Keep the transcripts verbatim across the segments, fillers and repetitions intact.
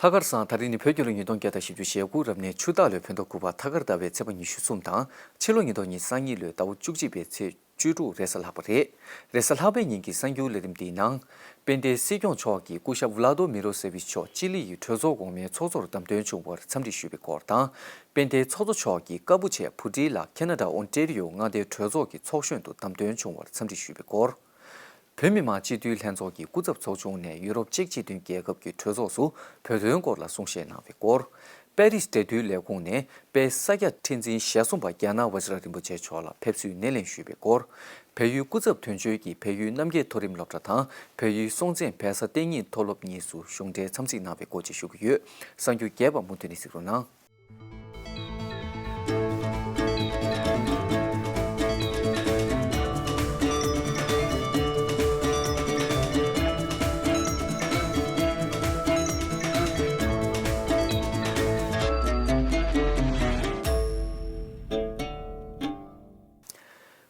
ཐ་སྐར་བཟང་། ད་རིང་ནི་བོད་རྒྱལ་ལོ་ཉིས་སྟོང་བརྒྱ་དང་བཞི་བཅུ་ཞེ་དགུ་རབ་གནས་ཆུ་སྟག་ལོའི་བོད་ཟླ་དགུ་པ་ཐ་སྐར་ཟླ་བའི་ཚེས་པ་ཉི་ཤུ་གསུམ་དང་ཕྱི་ལོ་ཉིས་སྟོང་ཉི་ཤུ་རྩ་གཉིས་ལོའི་ཟླ་བ་བཅུ་གཅིག་པའི་ཚེས་བཅུ་དྲུག་རེས་གཟའ་ལྷག་པ་རེད། རེས་གཟའ་ལྷག་པའི་ཉིན་གྱི་གསར་འགྱུར་ལས་རིམ་འདིའི་ནང་། དཔལ་ལྡན་སྲིད་སྐྱོང་མཆོག་གིས་སྐུ་ཞབས་བླ་དོ་མི་རོ་སེ་བིཆ་མཆོག་ཅི་ལི་ཡི་གྲོས་ཚོགས་འོག་མའི་ཚོགས་གཙོར་བདམས་ཐོན་བྱུང་བར་འཚམས་འདྲི་ཞུས་པའི་སྐོར་དང་། དཔལ་ལྡན་ཚོགས་གཙོ་མཆོག་གིས་ཀ་བུ་ཆེ་བྷུ་ཏི་ལ་ཁེ་ན་ཌ་ཨོན་ཏེ་རི་ཡོ་མངའ་སྡེའི་གྲོས་ཚོགས་ཀྱི་ཚོགས་གཞོན་དུ་བདམས་ཐོན་བྱུང་བར་འཚམས་འདྲི་ཞུས་པའི་སྐོར། བོད་མི་མང་སྤྱི་འཐུས་ལྷན་ཚོགས་ཀྱི་སྐུ་ཚབ་ཚོགས་ཆུང་ནས་ཡུ་རོབ་ཅེཀ་སྤྱི་མཐུན་རྒྱལ་ཁབ་ཀྱི་གྲོས་ཚོགས་སུ་བོད་དོན་སྐོར་ལ་གསུང་བཤད་གནང་བའི་སྐོར། པེ་རིས་འབྲེལ་མཐུད་ལས་ཁུངས་ནས་དཔལ་ས་སྐྱ་ཁྲི་འཛིན་ཞེ་གསུམ་པ་རྒྱ་ནག་ཝ་ཇི་ར་རིན་པོ་ཆེ་མཆོག་ལ་ཕེབས་བསུའི་སྣེ་ལེན་ཞུས་པའི་སྐོར། བལ་ཡུལ་སྐུ་ཚབ་དོན་གཅོད་ཀྱིས་བལ་ཡུལ་རྣམ་རྒྱལ་མཐོ་རིམ་སློབ་གྲྭ་དང་བལ་ཡུལ་སྲོང་བཙན་བལ་བཟའ་བསྟེན་གཉིས་མཐོ་སློབ་གཉིས་སུ་གཞུང་འབྲེལ་འཚམས་གཟིགས་གནང་བའི་སྐོར་བཅས་ཞུ་གི་ཡོད། གསར་འགྱུར་རྒྱས་པ་མུ་མཐུད་ནས་གཟིགས་རོགས་གནང་།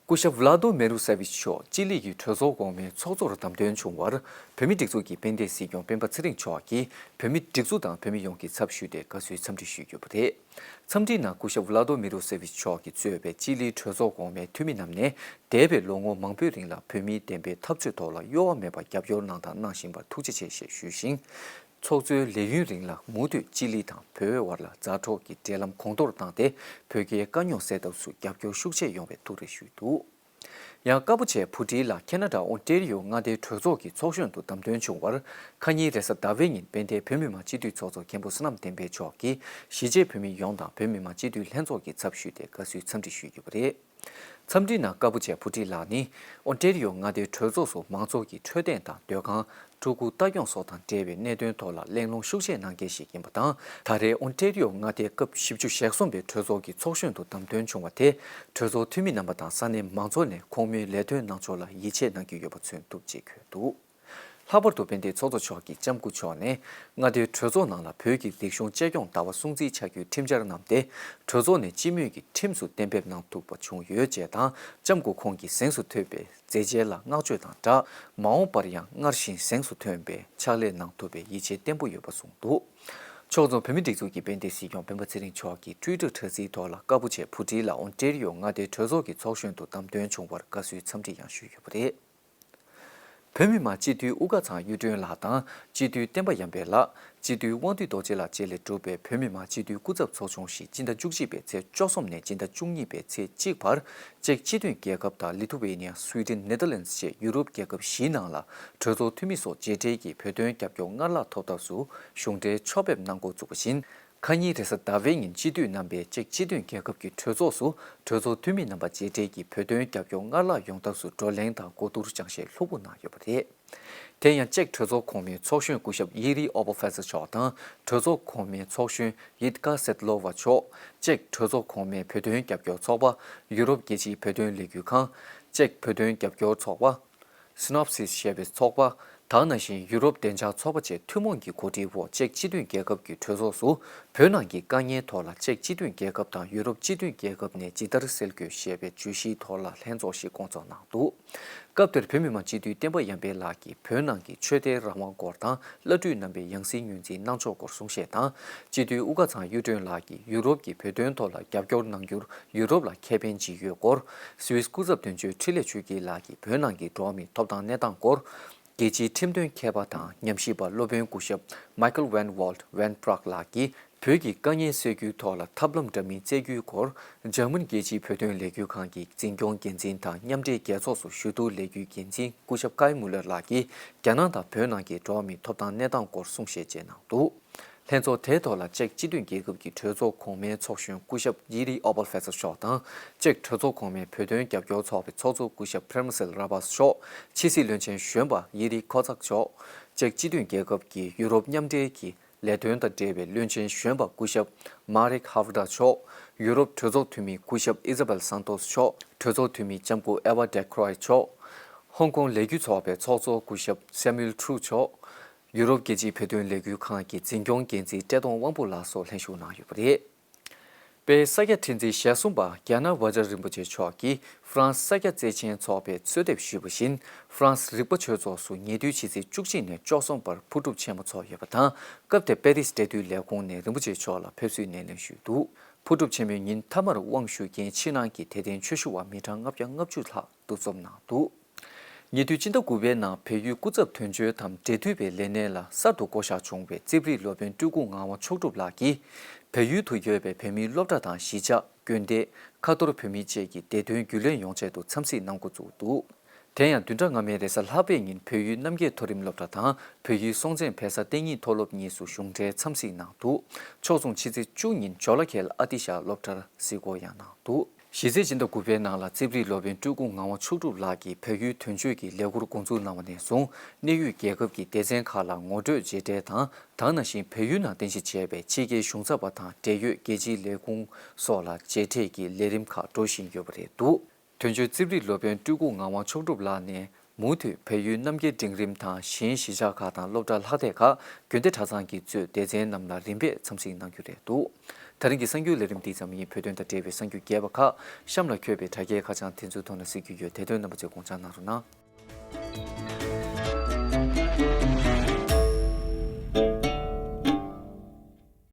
སྐུ་ཞབས་བླ་དོ་མེ་རུ་སེ་བིཆ་མཆོག་ཅི་ལི་ཡི་གྲོས་ཚོགས་འོག་མའི་ཚོགས་གཙོར་བདམས་ཐོན་བྱུང་བར་བོད་མིའི་སྒྲིག་འཛུགས་ཀྱི་དཔལ་ལྡན་སྲིད་སྐྱོང་སྤེན་པ་ཚེ་རིང་མཆོག་གིས་བོད་མིའི་སྒྲིག་འཛུགས་དང་བོད་མི་ཡོངས་ཀྱི་ཚབ་ཞུས་ཏེ་དགའ་བསུའི་འཚམས་འདྲི་ཞུས་ཡོད་པ་རེད། འཚམས་འདྲིའི་ནང་སྐུ་ཞབས་བླ་དོ་མེ་རུ་སེ་བིཆ་མཆོག་གིས་གཙོས་པའི་ཅི་ལིའི་གྲོས་ཚོགས་འོག་མའི་འཐུས་མི་རྣམས་ནས་འདས་པའི་ལོ་ངོ་མང་པོའི་རིང་ལ་བོད་མིའི་བདེན་པའི་འཐབ་རྩོད་ཐོག་ལ་གཡོ་བ་མེད་པར་རྒྱབ་སྐྱོར་གནང་དང་གནང་བཞིན་པར་ཐུགས་རྗེ་ཆེ་ཞེས་ཞུས་ཤིང་། ཚོགས་གཙོའི་ལས་ཡུན་རིང་ལ་མུ་མཐུད་ཅི་ལི་དང་བོད་བར་ལ་མཛའ་གྲོགས་ཀྱི་འབྲེལ་ལམ་གོང་མཐོར་བཏང་སྟེ་བོད་རྒྱའི་དཀའ་རྙོག་སེལ་ཐབས་སུ་རྒྱབ་སྐྱོར་ཤུགས་ཆེ་ཡོང་བའི་ཐུགས་རེ་ཞུས་འདུག། ཡང་ཀ་བུ་ཆེ་བྷུ་ཏི་ལ་ཁེ་ན་ཌ་ཨོན་ཏེ་རི་ཡོ་མངའ་སྡེའི་གྲོས་ཚོགས་ཀྱི་ཚོགས་གཞོན་དུ་བདམས་ཐོན་བྱུང་བར་ཁ་ཉིན་རེས་གཟའ་ཟླ་བའི་ཉིན་དཔལ་ལྡན་བོད་མི་མང་སྤྱི་འཐུས་ཚོགས་གཙོ་མཁན་པོ་བསོད་ནམས་བསྟན་འཕེལ་མཆོག་གིས་གཞིས་བྱེས་བོད་མི་ཡོངས་དང་བོད་མི་མང་སྤྱི་འཐུས་ལྷན་ཚོགས་ཀྱི་ཚབ་ཞུས་ཏེ་དགའ་བསུའི་འཚམས་འདྲི་ཞུས་ཡོད་པ་རེད། འཚམས་འདྲིའི་ནང་ཀ་བུ་ཆེ་བྷུ་ཏི་ལ་ནི་ཨོན་ཏེ་རི་ཡོ་མངའ་སྡེའི་གྲོས་ཚོགས་སུ་མང་ཚོགས་ཀྱི་འཕྲོད་བསྟེན་དང་སྡོད་ཁང་། ཕྲུ་གུ་ལྟ་སྐྱོང་སོགས་དང་འབྲེལ་བའི་གནད་དོན་ཐོག་ལ་གླེང་སློང་ཤུགས་ཆེ་གནང་མཁན་ཞིག་ཡིན་པ་དང་། ད་རེས་ཨོན་ཏེ་རི་ཡོ་མངའ་སྡེའི་སྐབས་བཞི་བཅུ་ཞེ་གསུམ་པའི་གྲོས་ཚོགས་ཀྱི་ཚོགས་གཞོན་དུ་བདམས་ཐོན་བྱུང་བ་དེས་གྲོས་ཚོགས་འཐུས་མི་རྣམ་པ་དང་ས་གནས་མང་ཚོགས་ནས་ཁོང་མོའི་ལས་དོན་གནང་ཕྱོགས་ལ་ཡིད་ཆེས་གནང་གི་ཡོད་པ་མཚོན་ཐུབ་ཅེས་འཁོད་འདུག། ལྷག་པར་དུ་དཔལ་ལྡན་ཚོགས་གཙོ་མཆོག་གིས་ལྕམ་སྐུ་མཆོག་ནས་མངའ་སྡེའི་གྲོས་ཚོགས་ནང་ལ་བོད་ཀྱི་རིག་གཞུང་གཅེས་སྐྱོང་ལྟ་བ་སྲུང་བརྩི་བྱ་རྒྱུའི་ཁྲིམས་འཆར་བསྣམས་ཏེ། གྲོས་ཚོགས་ནས་སྤྱི་མོས་ཀྱི་ཁྲིམས་སུ་གཏན་འབེབས་གནང་ཐུབ་པ་བྱུང་ཡོད་ཅེས་དང་། ལྕམ་སྐུ་ཁོང་གིས་གཟེངས་སུ་ཐོན་པའི་མཛད་རྗེས་ལ་བསྔགས་བརྗོད་དང་སྦྲགས། མ་འོངས་པར་ཡང་སྔར་བཞིན་གཟེངས་སུ་ཐོན་པའི་ཕྱག་ལས་གནང་ཐུབ་པའི་ཡིད་ཆེས་བརྟན་པོ་ཡོད་པ་གསུངས་འདུག། ཕྱོགས་མཚུངས་བོད་མིའི་སྒྲིག་འཛུགས་ཀྱི་དཔལ་ལྡན་སྲིད་སྐྱོང་སྤེན་པ་ཚེ་རིང་མཆོག་གིས་ཊུའི་ཊར་དྲ་ཚིགས་ཐོག་ལ་ཀ་བུ་ཆེ་བྷུ་ཏི་ལ་ཨོན་ཏེ་རི་ཡོ་མངའ་སྡེའི་གྲོས་ཚོགས་ཀྱི་ཚོགས་གཞོན་དུ་བདམས་ཐོན་བྱུང་བར་དགའ་བསུའི་འཚམས་འདྲི་ཡང་ཞུས་ཡོད་པ་རེད། བོད་མི་མང་སྤྱི་འཐུས་དབུ་དཀར་ཚང་གཡུ་སྒྲོན་ལགས་དང་སྤྱི་འཐུས་བསྟན་པ་ཡར་འཕེལ་ལགས། སྤྱི་འཐུས་དབང་འདུས་རྡོ་རྗེ་ལགས་བཅས་ལས་གྲུབ་པའི་བོད་མི་མང་སྤྱི་འཐུས་སྐུ་ཚབ་ཚོགས་ཆུང་ཞིག་སྤྱི་ཟླ་བཅུ་གཅིག་པའི་ཚེས་བཅུ་གསུམ་ནས་སྤྱི་ཟླ་བཅུ་གཉིས་པའི་ཚེས་གཅིག་བར་ཅེཀ་སྤྱི་མཐུན་རྒྱལ་ཁབ་དང་ལི་ཐུ་ཝེ་ནི་ཡ། སུའི་ཌེན། ནེ་དར་ལེན་ཌི་བཅས་ཡུ་རོབ་རྒྱལ་ཁབ་བཞིའི་ནང་ལ་གྲོས་ཚོགས་འཐུས་མི་སོགས་མཇལ་འཕྲད་ཀྱིས་བོད་དོན་རྒྱབ་སྐྱོར་སྔར་ལྷག་ཐོབ་ཐབས་སུ་གཞུང་འབྲེལ་ཕྱོགས་ཕེབས་གནང་འགོ་བཙུགས་པ་བཞིན། ཁ་ཉིན་རེས་གཟའ་ཟླ་བའི་ཉིན་སྤྱི་འཐུས་རྣམ་པས་ཅེཀ་སྤྱི་མཐུན་རྒྱལ་ཁབ་ཀྱི་གྲོས་ཚོགས་སུ་གྲོས་ཚོགས་འཐུས་མི་རྣམ་པ་མཇལ་འཕྲད་ཀྱིས་བོད་དོན་རྒྱབ་སྐྱོར་སྔར་ལྷག་ཡོང་ཐབས་སུ་བགྲོ་གླེང་དང་གོ་བསྡུར་སྦྱང་བཤད་ལྷུག་པོ་གནང་ཡོད་པ་རེད། དེ་ཡང་ཅེཀ་གྲོས་ཚོགས་གོང་མའི་ཚོགས་གཞོན་སྐུ་ཞབས་ཡི་རི་ཨོ་པོ་ཕེ་སར་མཆོག་དང་གྲོས་ཚོགས་གོང་མའི་ཚོགས་གཞོན་ཡིད་ཀ་སེད་ལོ་ཝ་མཆོག་ཅེཀ་གྲོས་ཚོགས་གོང་མའི་བོད་དོན་རྒྱབ་སྐྱོར་ཚོགས་པ། ཡུ་རོབ་རྒྱལ་སྤྱིའི་བོད་དོན་ལས་འགུལ་ཁང་། ཅེཀ་བོད་དོན་རྒྱབ་སྐྱོར་ཚོགས་པ། སི་ནོབ་སིས་ཞེས་པའི་ཚོགས་པ། དེ་ནང་བཞིན་ཡུ་རོབ་བདེ་འཇགས་ཚོགས་པ་བཅས་ཐུན་མོང་གི་གོ་སྒྲིག་འོག་ཅེཀ་སྤྱི་མཐུན་རྒྱལ་ཁབ་ཀྱི་གྲོས་ཚོགས་སུ་བོད་ནང་གི་དཀའ་ངལ་ཐོག་ལ་ཅེཀ་སྤྱི་མཐུན་རྒྱལ་ཁབ་དང་ཡུ་རོབ་སྤྱི་མཐུན་རྒྱལ་ཁབ་ནས་ཇི་ལྟར་སེལ་དགོས་ཞེས་པའི་བརྗོད་གཞིའི་ཐོག་ལ་ལྷན་ཚོགས་ཤིག་བསྐོང་ཚོགས་གནང་འདུག། སྐབས་དེར་བོད་མི་མང་སྤྱི་འཐུས་བསྟན་པ་ཡར་འཕེལ་ལགས་ཀྱིས་བོད་ནང་གི་ཆོས་དད་རང་དབང་སྐོར་དང་བླ་སྤྲུལ་རྣམ་པའི་ཡང་སྲིད་ངོས་འཛིན་གནང་ཕྱོགས་སྐོར་གསུང་བཤད་དང་། སྤྱི་འཐུས་དབུ་དཀར་ཚང་གཡུ་སྒྲོན་ལགས་ཀྱིས་ཡུ་རོབ་ཀྱིས་བོད་དོན་ཐོག་ལ་རྒྱབ་སྐྱོར་གནང་རྒྱུར་ཡུ་རོབ་ལ་ཁེ་ཕན་ཅི་ཡོད་སྐོར། སུད་སི་སྐུ་ཚབ་དོན་གཅོད་འཕྲིན་ལས་ཆོས་སྐྱིད་ལགས་ཀྱིས་བོད་ནང་གི་འགྲོ་བ་མིའི་ཐོབ་ཐང་གནས་སྟངས་སྐོར། རྒྱལ་སྤྱིའི་ཁྲིམས་དོན་མཁས་པ་དང་ཉམས་ཞིབ་པ་སློབ་དཔོན་སྐུ་ཞབས་Michael van Walt van Praag ལགས་ཀྱིས་བོད་ཀྱི་དཀའ་ངལ་སེལ་རྒྱུའི་ཐོག་ལ་ཐབས་ལམ་འདྲ་མིན་བཙལ་རྒྱུའི་སྐོར། འཇར་མན་རྒྱལ་སྤྱིའི་བོད་དོན་ལས་འགུལ་ཁང་གི་འཛིན་སྐྱོང་འགན་འཛིན་དང་མཉམ་འབྲེལ་རྒྱལ་ཚོགས་སུ་ཞུ་གཏུག་ལས་འགུལ་འགན་འཛིན་སྐུ་ཞབས་ཀའི་མུ་ལར་ལགས་ཀྱིས་རྒྱ་ནག་དང་བོད་ནང་གི་འགྲོ་བ་མིའི་ཐོབ་ཐང་གནས་སྟངས་སྐོར་གསུང་བཤད་བཅས་གནང་འདུག། ལྷན་ཚོགས་དེའི་ཐོག་ལ་ཅེཀ་སྤྱི་མཐུན་རྒྱལ་ཁབ་ཀྱི་གྲོས་ཚོགས་གོང་མའི་ཚོགས་གཞོན་སྐུ་ཞབས་ཡི་རི་ཨོ་པོལ་ཕེ་སར་མཆོག་དང་། ཅེཀ་གྲོས་ཚོགས་གོང་མའི་བོད་དོན་རྒྱབ་སྐྱོར་ཚོགས་པའི་ཚོགས་གཙོ་སྐུ་ཞབས་པྲེ་མི་སེལ་ར་བཱས་མཆོག་ཕྱི་སྲིད་བློན་ཆེན་གཞོན་པ་ཡི་རི་ཁོ་ཙག་མཆོག་ཅེཀ་སྤྱི་མཐུན་རྒྱལ་ཁབ་ཀྱི་ཡུ་རོབ་མཉམ་འབྲེལ་གྱི་ལས་དོན་དང་འབྲེལ་བའི་བློན་ཆེན་གཞོན་པ་སྐུ་ཞབས་མ་རིག་ཧ་ཝ་ཌ་མཆོག་ཡུ་རོབ་གྲོས་ཚོགས་འཐུས་མི་སྐུ་ཞབས་ཨི་ཛ་བེལ་སན་ཏོས་མཆོག་གྲོས་ཚོགས་འཐུས་མི་ལྕམ་སྐུ་ཨེ་ཝ་ཌེ་ཁྲོའི་མཆོག་ཧོང་ཀོང་ལས་འགུལ་ཚོགས་པའི་ཚོགས་གཙོ་སྐུ་ཞབས་སེ་མུ་ཨེལ་ཁྲུ་མཆོག་ཡུ་རོབ་རྒྱལ་སྤྱིའི་བོད་དོན་ལས་འགུལ་ཁང་གི་འཛིན་སྐྱོང་འགན་འཛིན་བཀྲས་མཐོང་དབང་པོ་ལགས་སོགས་ལྷན་ཞུགས་གནང་ཡོད་པ་རེད། པའི་ས་སྐྱ་ཁྲི་འཛིན་ཞེ་གསུམ་པ་རྒྱ་ནག་བཛྲ་རིན་པོ་ཆེ་མཆོག་གིས་ཧྥ་རན་སི་ས་སྐྱ་བརྩེ་ཆེན་ཚོགས་པས་གསོལ་འདེབས་ཞུས་པ་བཞིན། ཧྥ་རན་སི་རིག་པ་ཆོས་ཚོགས་སུ་ཉེ་དུས་ཕྱི་ཚེས་བཅུ་གཅིག་ནས་བཅུ་གསུམ་བར་ཕུར་སྒྲུབ་ཆེན་མོ་ཚོགས་ཡོད་པ་དང་། སྐབས་དེར་པེ་རིས་འབྲེལ་མཐུད་ལས་ཁུངས་ནས་རིན་པོ་ཆེ་མཆོག་ལ་ཕེབས་བསུའི་སྣེ་ལེན་ཞུས་འདུག་ཕུར་སྒྲུབ་ཆེན་མོའི་ཉིན་མཐའ་མར་དབང་ཞུ་མཁན་ཕྱི་ནང་གི་དད་ལྡན་ཆོས་ཞུ་བ་མི་གྲངས་ལྔ་བརྒྱ་ལྔ་བཅུ་ལྷག་འདུ་འཛོམས་གནང་འདུག་ཉེ་དུས་སྤྱི་ཟླ་དགུ་པའི་ནང་བལ་ཡུལ་སྐུ་ཚབ་དོན་གཅོད་དམ་འབྲེལ་མཐུད་པའི་ལས་གནས་ལ་གསར་དུ་བསྐོ་གཞག་བྱུང་བའི་རྩིབ་རིགས་སློབ་དཔོན་སྤྲུལ་སྐུ་ངག་དབང་མཆོག་གྲུབ་ལགས་ཀྱིས། བལ་ཡུལ་དུ་ཡོད་པའི་བོད་མིའི་སློབ་གྲྭ་དང་གཞིས་ཆགས། དགོན་སྡེ། ཁ་ཐོར་བོད་མི་བཅས་ཀྱི་བདེ་དོན་རྒྱུས་ལོན་ཡོང་ཆེད་དུ་འཚམས་གཟིགས་གནང་འགོ་བཙུགས་འདུག་དེ་ཡང་བདུན་ཕྲག་སྔ་མའི་རེས་གཟའ་ལྷག་པའི་ཉིན་བལ་ཡུལ་རྣམ་རྒྱལ་མཐོ་རིམ་སློབ་གྲྭ་དང་བལ་ཡུལ་སྲོང་བཙན་བལ་བཟའ་གཏན་ཉིན་མཐོ་སློབ་གཉིས་སུ་གཞུང་འབྲེལ་འཚམས་གཟིགས་གནང་འདུག་ཕྱོགས་མཚུངས་ཕྱི་ཚེས་བཅུ་ཉིན་ཇོ་ལ་ཁེལ་ཨ་ཏི་ཤ་སློབ་གྲྭར་གཟིགས་སྐོར་ཡང་གནང་འདུག་གཞི་རྩའི་སྦྱིན་བདག་དགུ་པའི་ནང་ལ་རྩིབ་རིགས་སློབ་དཔོན་སྤྲུལ་སྐུ་ངག་དབང་མཆོག་གྲུབ་ལགས་ཀྱིས་བལ་ཡུལ་དོན་གཅོད་ཀྱི་ལས་ཁུར་འགོ་འཛུགས་གནང་བ་ནས་བཟུང་། གནད་ཡོད་རྒྱལ་ཁབ་ཀྱི་སྡེ་ཚན་ཁག་ལ་ངོ་སྤྲོད་བརྗེ་འབྲེལ་དང་། ད་ག་ནང་བཞིན་བལ་ཡུལ་ནང་རྟེན་གཞི་བྱས་པའི་ཕྱི་རྒྱལ་གཞུང་ཚབ་པ་དང་འབྲེལ་ཡོད་རྒྱལ་སྤྱིའི་ལས་ཁུངས་སོགས་ལ་མཇལ་འཕྲད་ཀྱི་ལས་རིམ་ཁག་འགྲོ་བཞིན་ཡོད་པ་རེད་འདུག་དོན་གཅོད་རྩིབ་རིགས་སློབ་དཔོན་སྤྲུལ་སྐུ་ངག་དབང་མཆོག་གྲུབ་ལགས་ནས། མུ་མཐུད་བལ་ཡུལ་རྣམ་རྒྱལ་འབྲིང་རིམ་དང་གཞན་གཞིས་ཆགས་ཁག་དང་སློབ་གྲྭ་ལྷག་སྡེ་ཁག་དགོན་སྡེ་གྲྭ་ཚང་གིས་གཙོས་སྡེ་ཚན་རྣམས་ལ་རིམ་པས་འཚམས་གཟིགས་གནང་རྒྱུ་རེད་འདུག་དེ་རིང་གི་གསར་འགྱུར་ལས་རིམ་འདི་ཙམ་ཡིན། བོད་དོན་དང་འབྲེལ་བའི་གསར་འགྱུར་རྒྱས་པ་ཁག་གཤམ་ལ་འཁོད་པའི་དྲ་རྒྱའི་ཁ་བྱང་དེ་ཚོའི་ཐོག་ནས་གཟིགས་རྒྱུ་ཡོད། དེ་དོན་རྣམ་པ་ཚོས་དགོངས་འཇགས་གནང་རོགས་གནང་།